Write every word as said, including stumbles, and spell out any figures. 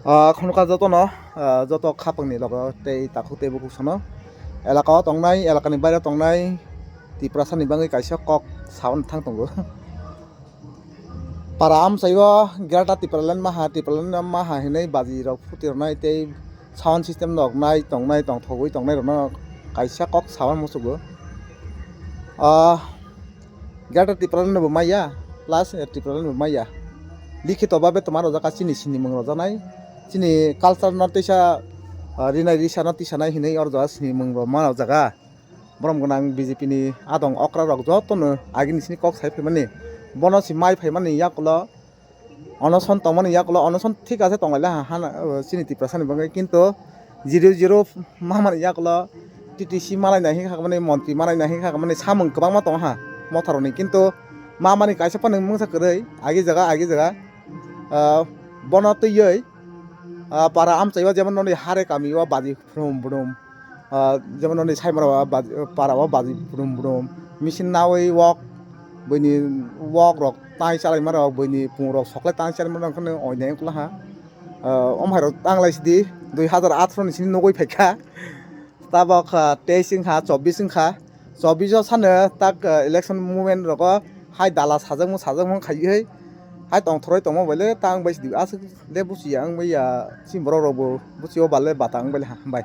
Ah, khunukha jotono, ah, joto khapangni logo tei takhuk tei bukhuk sono elaka o tongnai, elakani baire tongnai Tiprasani bagwi kaisa kok saui thang tongo. Para amchaio Greater Tipraland maha, Tipraland maha hinwi baji rok phuti rwnai tei sound system nok nai tongnai, tongthogwi tongnai rokno kaisa kok saui muchugo. Ah, Greater Tipraland bo maya, plus, eh, Tipraland bo maya. Likhito babe twma rojak kha chini sinimung rojaknai, chini culture no tisa, ah, rinai risa no tisanai hinwi oro jaga sinimung rok ma rojak kha. Borom gwnang B J P ni adong okra rok jotono agini sini kok sai phaimani, bono si mai phaimani yakulo onoson tongmani yakulo onoson thik ase tonglaila ha, hana, uh, chini Tiprasani bagwi, kintu zero zero mamani yakulo T T C malai nai hikha mani, montri malai nai hikha mani, samung kwbangma tongo ha motharoni, kintu mamani kaisa phano mungsa kwrwi agi jaga agi jaga, uh, bono twiwi, uh, para amchaio jemon noni hare kamio baji phrum brum, ah, jemon noni saimara o baji, para o baji brum brum, machine nawi wok, buini wok rok tai chalai mara, buini pung rok sokle tai chalai mara, onkhe oinai wngkha ha. Ah, om hai rok tanglai sidi dui hazar atharoh ni sini nugui phaikha, tabok, ah, teis wngkha, chobbish wngkha, chobbish o sano tak, ah, election movement rogo hai dala sajakmung sajakmung khaiwi hai tongthoroi tongma bai le tang bai sidi aswk le buchiya wngbai ya, chini borok rok bo buchio ba le bata wngbai le ha bai.